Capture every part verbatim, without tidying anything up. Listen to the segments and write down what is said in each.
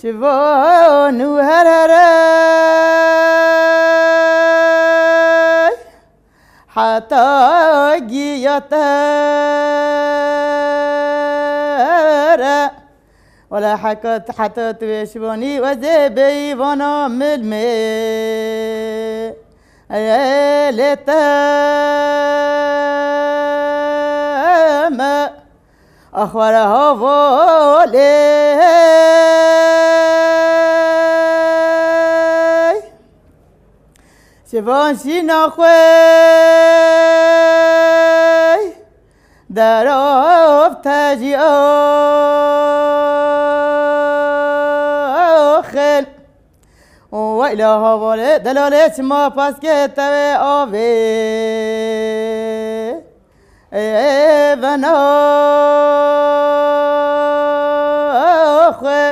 Şivan û her herey heta giya te re. Wela heka, heta tu wê şivanî wezê beyî vana milmê. Ê lê te me. Axwara havolê. Şivan şîna xwe derav te jî axil. Weyla havolê delalê çima paske tevê avê. Ê vena xwe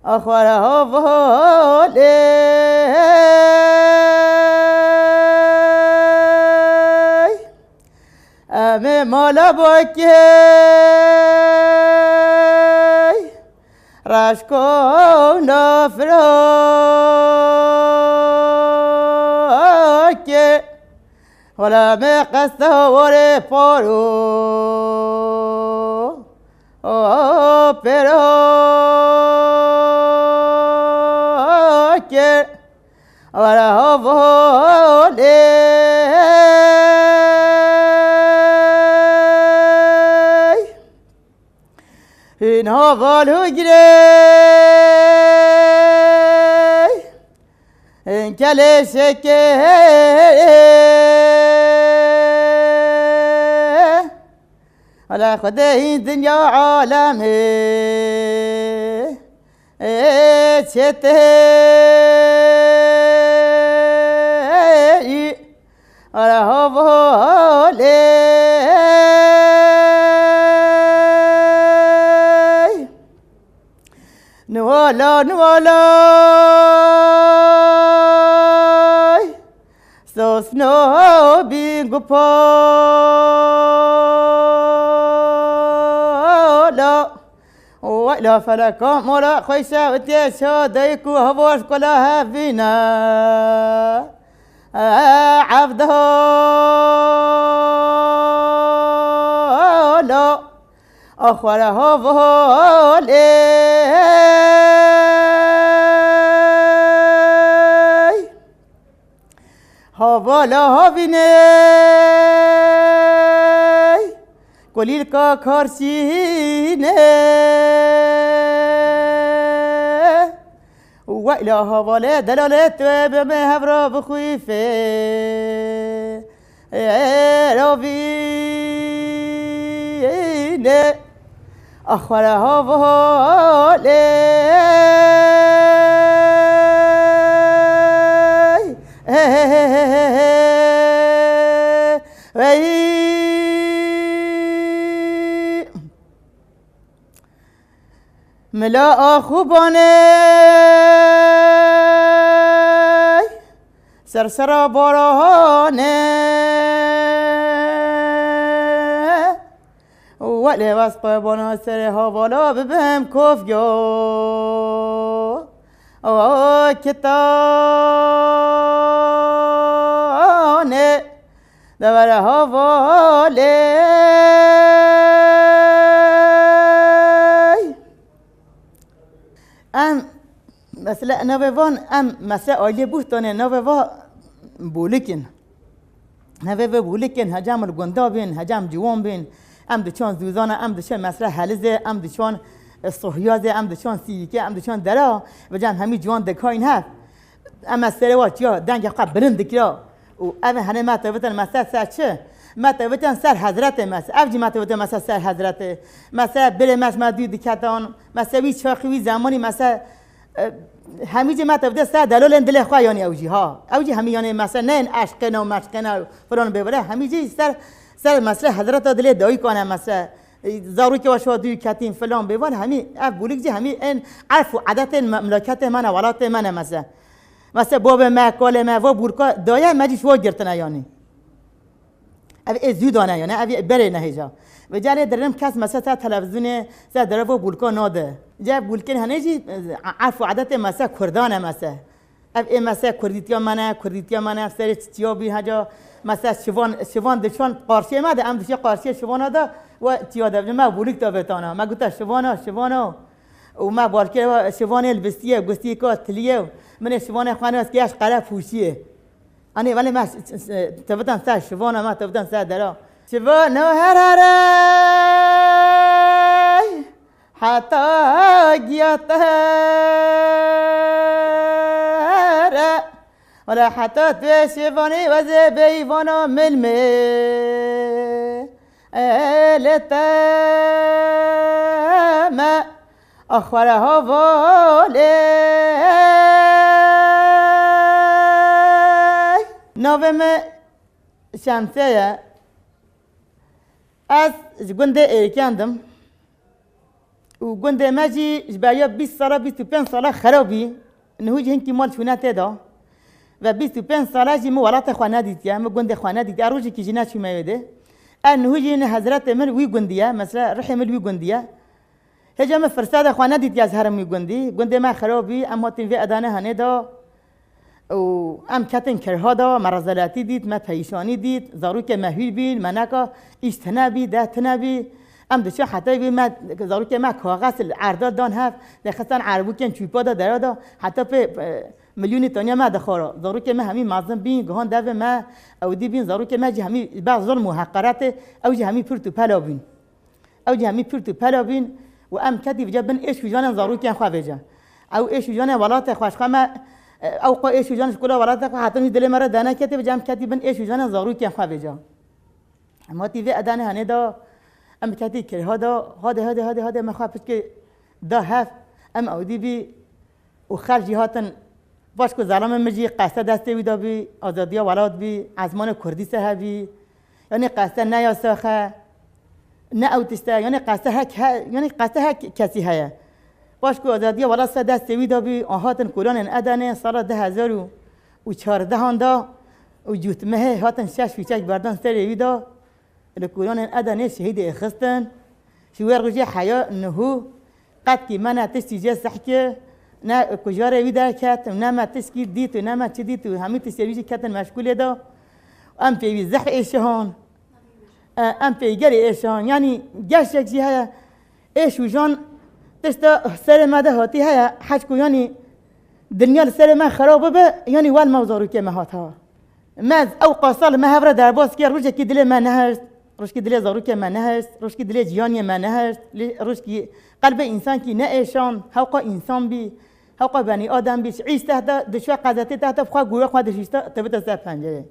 axwara havolê. Em ê mala bakê. Reşko nafirake. Wala me qesta warê paro. O pêro kir. Wala havolê. Hîn haval û girê. Hîn kelê şekê. Ala Xwedê hîn dinya alemê. Ê çetê. Ara havolê. Nuwala, nuwala. Sosno bîn gupala. Weyla feleka mala xweşa û têşa dayik û hevoş kula hevîne. Evdala axwara havolê. Havala havînê. Kulîlka karşînê. Weyla havale delalê tu ê bi me hevra bixwîfê. Ê ravînê. Axwara havalê. Wey. Mila axubanê. Sersera baranê. Welê wes qebana serê havala bibim kofyo. O kitanê devere havalê. Em, mesela navê van, em, mesela ailê buhtanê navê va bûlik in. Navê ve bûlik in, hecam li gunda bin, hecam ciwan bin. Em diçan zûzana, em diçan mesela helizê, em diçan, e, sohyazê, em diçan sîyikê, em diçan dera, vecam hemî ciwan dikayîn hev. Em ez serê wa çiya dengê xwe bilind dikira û ev hene me tevitin mese ser çi? Me tevitin ser hezretê mese. Ev jî me tevitin mese ser hezretê. Mese birê me ji me dû diketan. Mese wî çaxî wî zemanî mese, e, hemî jî me tevitin ser delolên dilê xwe yanî ew jî ha. Ew jî hemî yanî mese neyên eşqê ne û meşqê ne û filan bêvire. Hemî jî ser, ser mese hezreta dilê dayîkan e mese. E, zarokê wa şiwa dû ketîn filan bêvan hemî ev bûlik jî hemî ên erf û edetên me-, memleketê me ne, welatê me ne mese. Mese bavê me, kalê me, va bûrka daye, me jî ji wa girtine yanî. Ev ê zû dane, yani ev ê berê nehêja. Ve carê dirim kes mese ser televîzyonê, ser derevo bûlka nade. Ca bûlkên hene jî, e, erf û edetê mese Kurdan e mese. Ev ê mese Kurdîtiya me ne, Kurdîtiya me ne, serê çiya bî heca mese şivan, şivan diçan qarşiyê me de, em diçe qarşiyê şivana de we çiya de. Me bûlik de vetana. Me gote şivana, şivana. Û me balkê we şivanê li bistiyê, gustiyê ka tiliye. Min ê şivanê xwe ne, ez kêş qere pûşiyê. Anê, belê me s-, s-, s-, tevitan ser şivana, me tevitan ser dera. Şivana her here, heta giya te here. Wala heta tu şivanê wezê beyvana milmê. Ele te me. Axwara havalê. Navê me Şemse ye. Ez ji gundê Êrkendim. Û gundê me jî ji beriya bîst sala, bîst û pênc sala xerab bî. Niho jî hinkî mal çûne tê de. Ve bîst û pênc sala jî min welatê xwe nedîtiye, min gundê xwe nedîtiye. Rojekî jî neçûme wê dê. Ez niho jî ne hezretê min wî gundî ye. Mesela rihê min wî gundî ye. Hêja min firseta xwe nedît ya ez herim wî gundî. Gundê me xirab bî, em hatin vê edane hanê de û em ketin kirha de, me rezeletî dît, me perîşanî dît, zarokê me hûr bîn, me neka îş tine bî, deh tine bî. Em diçin heta wî me, zarokê me kaxez li erda dan hev, dê xistan erbûkên çûpa de dera de, heta pê, e, milyonî tanya me dixwara. Zarokê me hemî mezin bîn, gihan devê me, ew dî bîn, zarokê me jî hemî ber zulm û heqaretê, ew jî hemî pirt û pela bîn. Ew jî hemî pirt û pela bîn û em ketî vêca bin êş û janên zarokên xwe vêca. Ew êş û janên welatê xwe ji xwe me, ew xwe êş û jan ji kula welatê xwe hatin wî dilê me re deneketê vêca em ketî bin êş û janên zarokên xwe vêca. Em hatî vê edanê hanê da, em ketî kirha da, hade, hade, hade, hade me xwe piçkê da hev, em ew dî bî, û xelk jî hatin, paş ku zelamê min jî qeste destê wî de bî, azadiya welat bî, ezmanê kurdî se hebî, yanî qeste ne yasax e, ne ew tişt e, yanî qeste hek he-, yanî qeste hek kesî heye. Paş ku azadiya welat se destê wî de bî, an hatin kolanên Edenê sala du hezar û çardehan de û cûtmehê hatin şeş fîçek berdan serê wî de. Li kolanên Edenê şehîdê xistin. Ji wê rojê heya niho qetkî me ne tiştî jê sehkir, ne kujarê wî derket, ne me tişkî dît û ne me çi dît û hemî tiştê wî jî ketin meşgûlê de. Em pê wî zehf êşihan. E, em pê gelê êşihan. Yanî geşek jî heye. Êş û jan tişta serê me de hatî heye. Heç ku yanî dinya li serê me xerab bibe, yanî wel me û zarokê me hat ha. Me ew qasa li me hev re derbas kir, rojekî dilê me nehişt, rojkî dilê zarokê me nehişt, rojkî dilê ciyaniyê me nehişt, lê rojkî qelbê însankî neêşand, hewqa însan bî, hewqa benî adem bî, ji îş tehta, dişwe qezetê tehta, bi xwe gûra xwe dişîşta, tevita ser pencerê.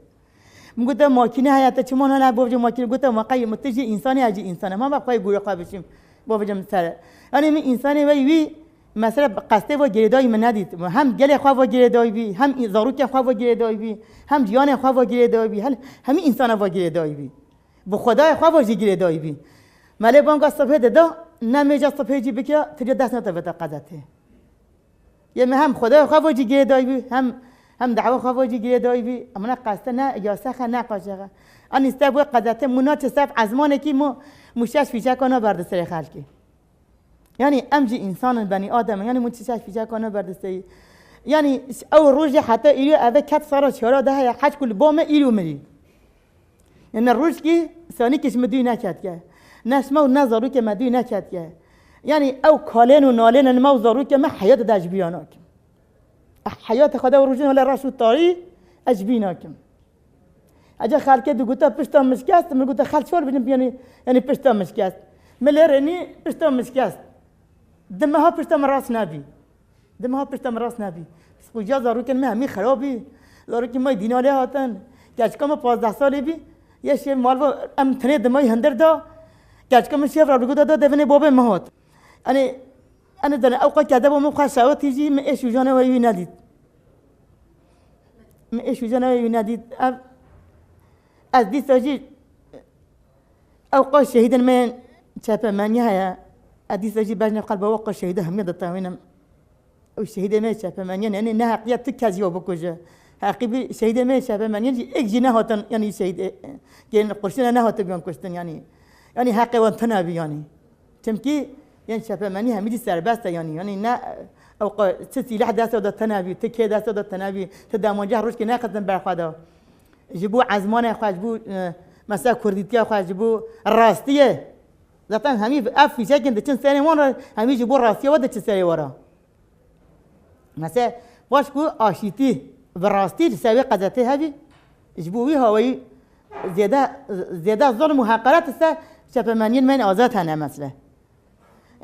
Min gote, makîne heye, te çima nane bavêje makîne? Gote, ma qey min tu jî însan î, ez jî însan im. Ma me xwe gûra xwe bişîm, bavêjim ser. Yanî min însanê weyî wî, mesela bi qestê ve girêdayî min nedît. Hem gelê xwe ve girêdayî bî, hem î-, zarokên xwe ve girêdayî bî, hem ciyanê xwe ve girêdayî bî, hem hemî însana ve girêdayî bî. Bi Xwedayê xwe ve jî girêdayî bî. Me lê banga sibhê dida, ne mêja sibhê jî bike, tu jî dest nete vete qezetê. Yê me hem Xwedayê xwe ve jî girêdayî bî, hem, hem dawa xwe ve jî girêdayî bî. Em ne qeste ne yasexe ne qaçexe. Anî steb wê qezetê mû naçe ser ezmanekî mû, mû şeş fîçeka naberdi serê xelkê. Yanî em jî însan in, benî adem in. Yanî min çi şeş fîçeka naberdi serî. Yanî ew rojê heta îro eve ket sala çara de heye, heç ku li ba me îro mirî. Yanî rojkî sanî kî ji min dû neketke. Ne ji me û ne zarokê me dû neketke. Yanî ew kalên û nalên li me û zarokê me heyatê de ji bîra nakim. Heyatê xwe de ew rojên wele reş û tarî ez ji bîr nakim. Ece xelkê digote pişta min şikest, min gote xelk çor bînim, yanî, yanî pişta min şikest. Min lê rênî pişta min şikest. Di meha pişta min rast nebî. Di meha pişta min rast nebî. Sqûca zarokên me hemî xerab bî. Zarokên me dîna lê hatin. Keçika min pazdeh salî bî. Yê şêv mal va em tenê di me hundir da. Keçika min şêv re bi goda da devinê babê min hat. Yanî, yanî dene ew qe kede bo min xwe şewitî jî min êş û janê weyî wî nedît. Min êş û janê wî nedît. Ev, ez dîsa jî ew qas şehîdên me yên çepemeniyê heye. Ez dîsa jî bejnê qelba we qas şehîdê hemiya ditewînim. Ew şehîdê me çepemeniyê ne, ne, neheqiye tu kes jî we bikuje. Heqî bî şehîdê me çapemeniyên jî êk jî nehatin, yanî şehîd, e, e, yên qurşîne nehatin yan kuştin, yanî. Yanî heqê wan tune bî, yanî. Çimkî yên çapemenî hemî jî serbest e, yanî. Yanî ne, e, ew qe-, ti sîleh destê de tune bî, ti kê destê de tune bî, ti demanceh rojkê nexitin ber xwe de. Ji bo ezmanê xwe, ji bo, e, mesela kurdîtiya xwe, ji bo rastiyê. Zaten hemî ev fîşekên diçin serê wan re, hemî ji bo rastiyê we diçin serê we re. Mesela, baş ku aşîtî bi rastî li ser wê qezetê hebî, ji bo wî hawayî zêde, zêde zulm û heqaret li ser çapemeniyên me yên azad hene mesela.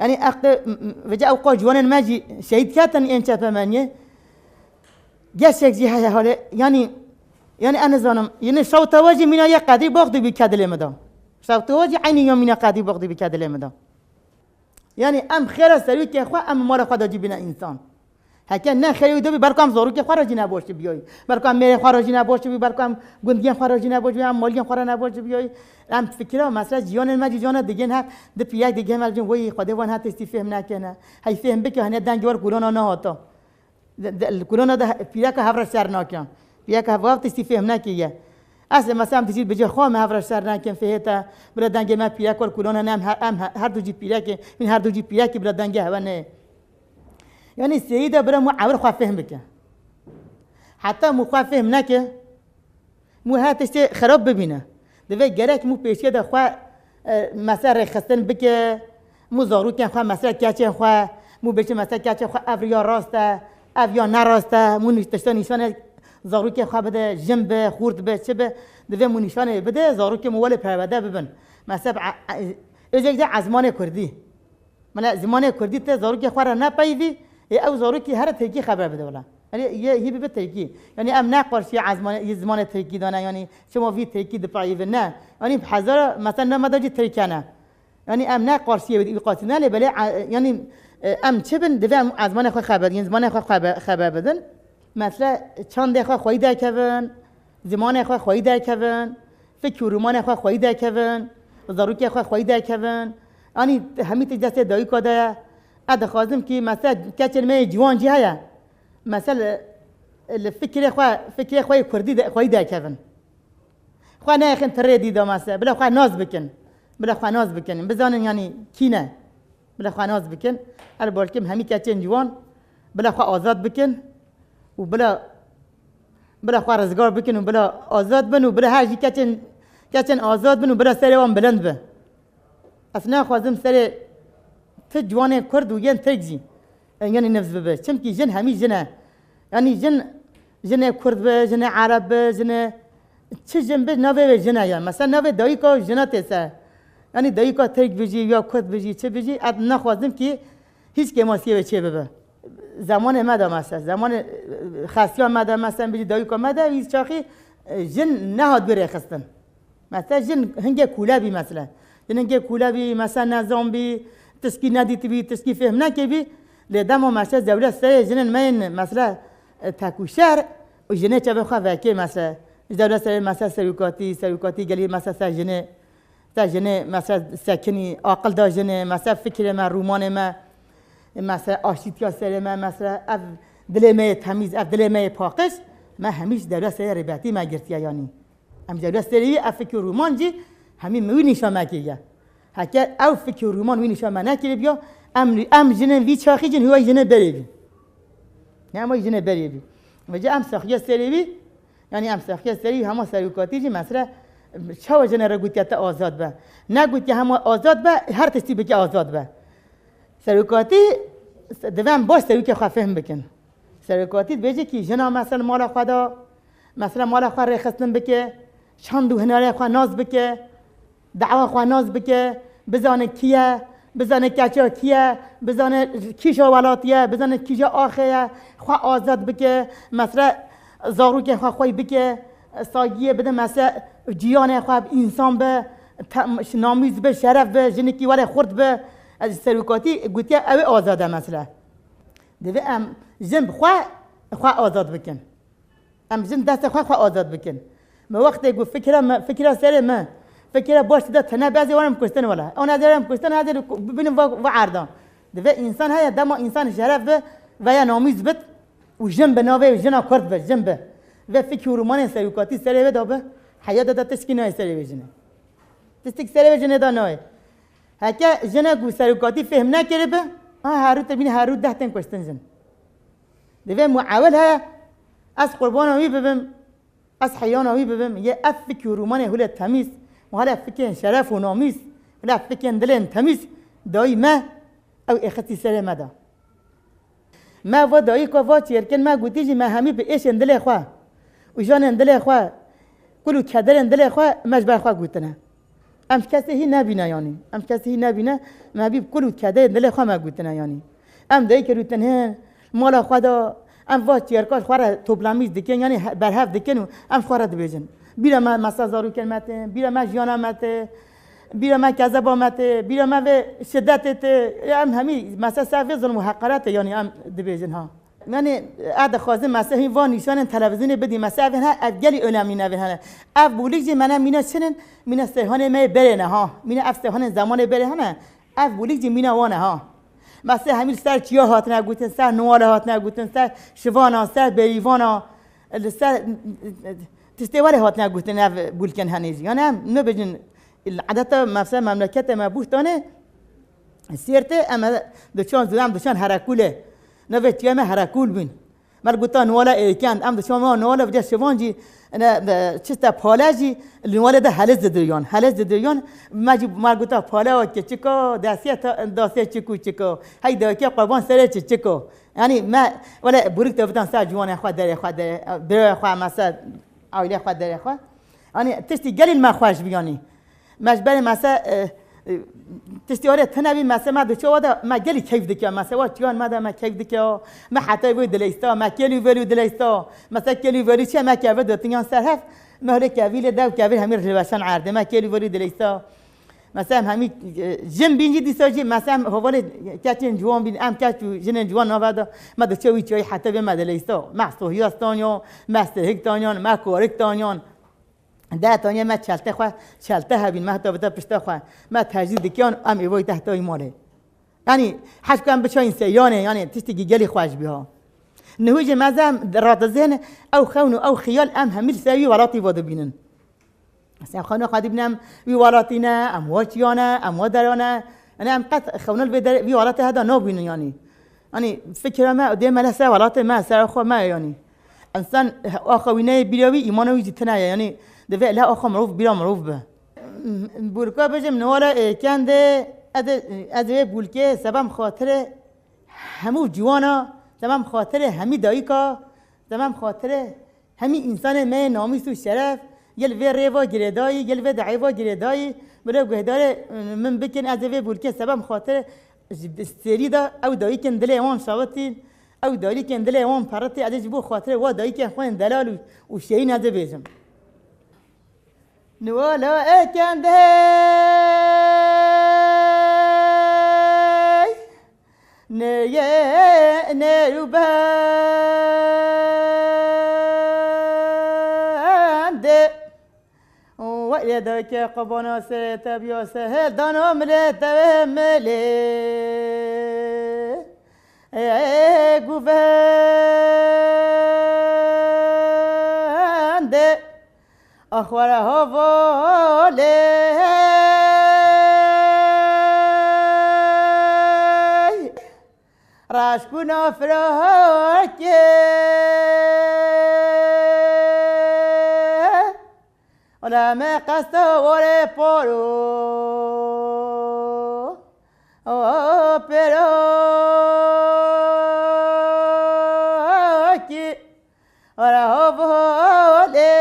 Yanî eqde, m-, m-, vêca ew qo ciwanên me jî şehîd ketin ên çapemeniyê. Gerçek jî heye halê, yanî, yanî ez nizanim, yanî şewta we jî mîna yê qedrî box dibî kedilê min de. Şewta we jî eynî ya mîna qedrî box dibî kedilê min de. Yanî em xêra serokê xwe, em mala xwe de cî bîne însan. Heke ne xêrê wî de bî, belka em zarokê xwe re jî nebaş biyayî. Belka em mêrê xwe re jî nebaş bî, belka em gundiyên xwe re jî nebaş bî, em maliyên xwe re nebaş biyayî. Em fikira, mesela, ciyanên me jî ciyana digên he, di pîrek digê me jî, weyî Xwedê van her tiştî fêhm nekene. Hey fêhm bike, hene dengê wer kulana nehata. De, de, li kulana de he-, pîreka hev re şer nakin. Pîreka hev, hev tiştî fêhm nekiriye. Ez ê mesela em tiştî bi cê xwe me hev re şer nakin, fêhê te, bila dengê me pîrek wer kulana ne, em her, em he-, her du jî pîrekê, min her du jî pîrekî bila dengê hewe ne. Yanî seyî de bila mû ewir xwe fêhm bike. Heta mû xwe fêhm neke, mû her tiştê xerab bibîne. Divê gerek mû pêşiya de xwe, e, mesela rêxistin bike, mû zarokên xwe, mesela keçên xwe, mû bêje mesela keçên xwe ev ya rast e, ev ya ne rast e, mû nîş-, tişta nîşanê zarokê xwe bide, jin be, xurt be, çi be, divê mû nîşanê bide, zarokê mû welê perwerde bibin. Mesela, e, e, özellikle ezmanê kurdî. Mela zimanê kurdî te zarokê xwe re nepeyivî, ê ew zarokî here tirkî xeber bide wela. Yanî yê hî bibe tirkî. Yanî em ne qarşiyê ezmanê, yê zimanê tirkî de ne, yanî çima vî tirkî dipeyivin, ne. Yanî hezara, mesela, ne me de jî tirk hene. Yanî em ne qarşiyê wî qasî ne, lê belê, e, yanî, e, em çi bin, divê em ezmanê xwe xeber, yên zimanê xwe xebe-, xeber bidin. Mesela çandê xwe xweyî derkevin, zimanê xwe xweyî derkevin, fikr û rûmanê xwe xweyî derkevin, zarokê xwe xweyî derkevin. Anî hemî tişt destê dayika de ye. Ez dixwazim kî mesela keçên me yê ciwan jî heye. Mesela li fikrê xwe, fikrê xwe yê kurdî de, xweyî derkevin. Xwe neyexin tirê dî de mesela. Bila xwe nas bikin. Bila xwe nas bikin. Bizanin yanî kî ne. Bila xwe nas bikin. Ez baş kim hemî keçên ciwan bila xwe azad bikin û bila, bila xwe rizgar bikin û bila azad bin û bila her jî keçên, keçên azad bin û bila serê wan bilind bi. Ez naxwazim serê ti ciwanên kurd û yên tirk jî, e, yanî nifs bibe. Çimkî jin hemî jin e. Yanî jin, jinê kurd be, jinê ereb be, jinê çi jin be, navê wê jin e ya. Mesela navê dayika jina tê ser. Yanî dayika tirk bijî ya kurd bijî, çi bijî, ez naxwazim kî hîç kêmasiyê wê çê bibe. Zemanê me de mesela, zemanê, e, xesiya me de mesela, bijî dayika me de, wî çaxî, e, jin nehat bi rêxistin. Mesela jin hingê kûle bî mesela. Jin hingê kûle bî, mesela nezan bî, tişkî nedîtibî, tişkî fêhm nekebî. Lê dema mesela dewlet serê jinên me yên mesela, e, tekûşer û jinê çavê xwe vekê mesela. Ji dewlet serê mesela serokatî, serokatî gelî mesela ser jinê, ser jinê mesela sekinî, aqil da jinê, mesela fikrê me, rûmanê me, mesela aşîtiya serê me, mesela ev dilê me yê temîz, ev dilê me yê paqij, me hemî ji dewlet serê rêbetî me girtiye yanî. Em ji dewlet serê wî ev fikir û rûman jî hemî min wî nîşan me kiriye. Heke ew fikir û rûman wî nîşan me nekiribiya, em, em jinên vî çaxî jin hiwayî jinê berê bî. Ne em wayî jinê berê bî. Vêca em saxiya serê wî, yanî em saxiya serê wî hema serokatî jî mesela çawa jinê re gotiye te azad be. Ne gotiye hema azad be, her tiştî bike azad be. Serokatî, divê em baş serokê xwe fêhm bikin. Serokatî dibêje kî jina mesela mala xwe da, mesela mala xwe rêxistin bike, çand û hunarê xwe nas bike, dawa xwe nas bike, bizane kî ye, bizane keça kî ye, bizane kîja welatî ye, bizane kîja axê ye, xwe azad bike, mesela zarokên xwe xwey bike, saygiyê bide, mesela ciyanê xwe bi însan be, te-, namîz be, şeref be, jinekî were xurt be. Ez serokatî gotiye ew ê azad e mesela. Divê em jin bi xwe, xwe azad bikin. Em jin destê xwe, xwe azad bikin. Me wextê ku fikra me, fikra serê me, fikra baş de tene bezê werim kuştin wela. Ona derim kuştin, hadi bibînin va, va erda. Divê însan heye, dema însan şeref bi, veya namîz bit û jin bi navê jina kurd bi, jin bi. Ve fikr û rûmanên serokatî serê wê de be, heyata de tişkî nayê serê wê jinê. Tiştik serê wê jinê de nayê. Heke jinek û serokatî fêhm nekiribe, ha herû te bînî herû deh tên kuştin jin. Divê muewil heye, ez qurbana wî bibim, ez heyana wî bibim, yê ev fikr û rûmanê hûlê temîz, û hele fikên şeref û namîz, hûlê fikên dilên temîz, dayî me, ew êxistî serê me de. Me va dayika va çêrkin me gotî jî me hemî bi êşên dilê xwe û janên dilê xwe, kul û kederên dilê xwe me ji ber xwe gotine. Em ji kesê hî nebîne yanî. Em ji kesê hî nebîne, me hemî bi kul û kederên dilê xwe me gotine yanî. Em dayikê rûtin hin, mala xwe de, em va çêrka ji xwe re toplamîş dikin, yanî he-, berhev dikin û em ji xwe re dibêjin. Bîra me mesela zarokên me tê, bîra me jiyana me tê, bîra me kezeba me tê, bîra me vê şidetê tê. Em hemî mesela ser vê zilm û heqaretê yanî em dibêjin ha. Yanî ez dixwazim mesela hîn van nîşanên televîzyonê bidî, mesela ev hene, ev gelî önemlî ne, ev hene. Ev bûlîk jî mene mîna çi ne, mîna seyhanê me yê berê ne ha. Mîna ev seyhanên zemanê berê hene. Ev bûlîk jî mîna wan e ha. Mesela hemî li ser çiya hatine gotin, ser Niwala hatine gotin, ser şivana, ser berîvana, li ser tiştê welê hatine gotin ev bûlkên henê jî. Yanî em nabêjin, edeta mesela memleketê me Bûhtanê, Sêrtê, em diçan zû, em diçan Herekulê. Navê çiyê me Herekul bûn. Me li gota Niwala Êkend, em diçan me Niwala vêca şivan jî, ne, ne, çi te pale jî, li Niwalê de heliz didiriyan. Heliz didiriyan, me jî me li gota pale o keçika, dasiye ta, dasiye çiku çiko. Hey dewke qurban serê çi çiko. Yanî me, wele bûrik de vidan ser ciwanê xwe, derê xwe, derê, birayê xwe, mesela ailê xwe, derê xwe. Yanî tiştî gelî li me xweş bû yanî. Me ji berê mese, e, e, tiştê warê tune bî, mese me diçe wa de me gelî keyf dike. Mese wa çiyan me de me keyf dike. Me heta wê dileysta, me kêlî velû dileysta. Mese kêlî velû çi me kevir ditinyan ser hev. Me holê kevî lê dew kevir hemî hilweşan erdê. Me kêlî velû dileysta. Mese em hemî, e, jin bîn jî dîsa jî, mese em hevalê keçên ciwan bîn, em keç û jinên ciwan nava de me diçe wî çiyayî heta vê me dileysta. Me sohiya stanyan, me sihik tanyan, me korik tanyan. De taniye me çelte xwe, çelte hebîn, me heta bide pişta xwe. Me tecrîd dikiyan, em êvayî te heta wî malê. Yanî, hej ku em biçayîn seyranê, yanî tiştekî gelî xweş bî ha. Niho jî me zem radizên ew xewn û ew xiyal em hemî li ser wî welatî va dibînin. Mesela xewna xwe dibînin em wî welatî ne, em wa çiya ne, em wa dera ne. Yanî em qet xewna li vê der-, vî welatê heda nabînin yanî. Yanî fikra me, dê me li ser welatê me, ser xwe me yanî. Însan axa wî neyê bîra wî, îmana wî jî tune ye. Yanî divê li axa mirov bîra mirov be. Bûrka bêjim Niwala Êkendê, ez ê, ez ê vê bûlkê sebem xatirê hemû ciwana, sebem xatirê hemî dayika, sebem xatirê hemî însanê me yê namîs û şeref, yê li vê rêva girêdayî, yê li vê dayê va girêdayî, bila guhdarê min bikin, ez ê vê bûlkê sebem xatirê ji serî de ew dayikên dilê wan şawitîn, ew dayikên dilê wan peritî, ez ê ji bo xatirê wa dayikên xwe yên delal û, û şehîn ez ê bêjim. Niwala Êkendê, neyê nêr û bendê. Weylê dayikê qubana serê te biya sehel dana milê te wê milê. Ê guvendê. Axwara havalê. Reşkûna firakê. Ola me qesta warê paro. O pêro. Ara havalê.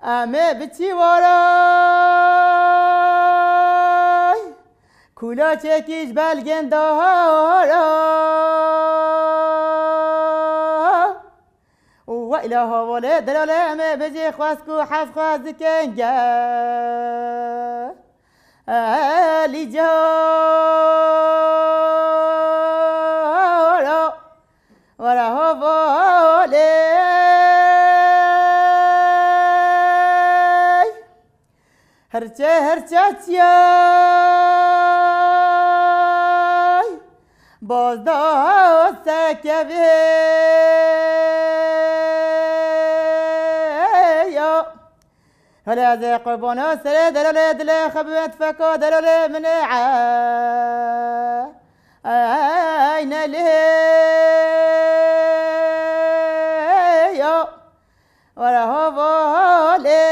Em ê biçî waray. Kula çekî ji belgên dahara. Û weyla havalê delalê em ê bijî xwesk û hevxwez dikin gelî cara. Were havalê. Hirçe, hirçe çiyay. Bozda sekevê ya. Hele ez ê qurbana serê delolê dilê xebet feka delolê min ê eynelê ya. Were havalê